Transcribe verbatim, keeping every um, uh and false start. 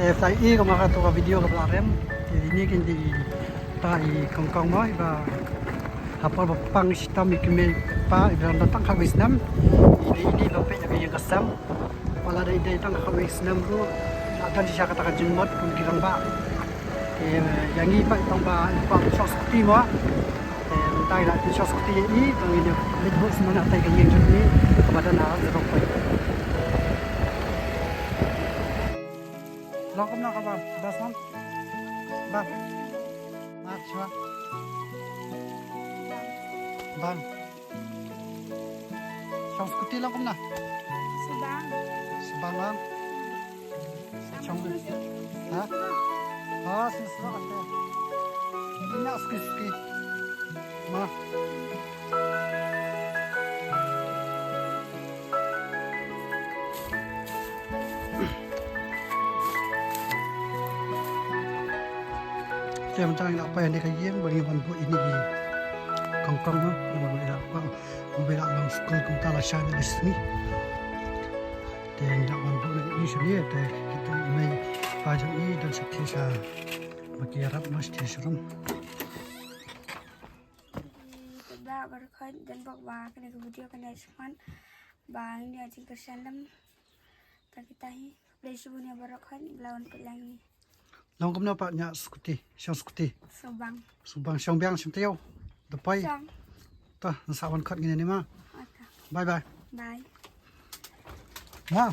Te phi la i kum ha kato ka video kaba la rem. Te ine ki dei kita i kongkong mo iba ha por ba pang shitom i kmie i kpa iba la don tang khatwei snem. I dei ine iba peit ïa ka ïing ka sem. Wat la dei dei tang khatwei snem ruh la don shisha kata ka jingmut kum ki rangbah. Te ïa ngi pat i tang ba i kwah ban shong scooty mo. Te mynta i la pynshong scooty ïa i, tang ine leit buh shuwa na tai ka ïing jong i kaba don ha zero point. Long kumno ka bam? Bas bam? Bam. Bam shuwa. Bam. Shong scooty long kumno? Sbang. Sbang long. Shong. Ha? Oh, sbang ate. Ina ski ski. Ma. Te mynta ngi la poi ïa ka ïing ba ngi wan buh ine i kongkong mo, ngi wan buh ïa ka kongkong ba la long skul kumta la shah ïa la sngi. Te ngi la wan buh ïa i shane te kita i mei pa jong i don sha thiah sha ba ki ïarap mo sha thiah sha rum. Ba baroh khoit don bok ba kane ka video kane smat ba ngin ïa jingkyrshan lem. Ta kita hi khublei shibun ïa baroh khoit ba la wan peit lang ngi. Long kumno pat ñiah scooty, shong scooty. Subang. Subang shong biang shong taïew. Da poi. Shong. Ta ngan sa wan khot ngi ne ma. Okay. Bye bye. Bye. Ma.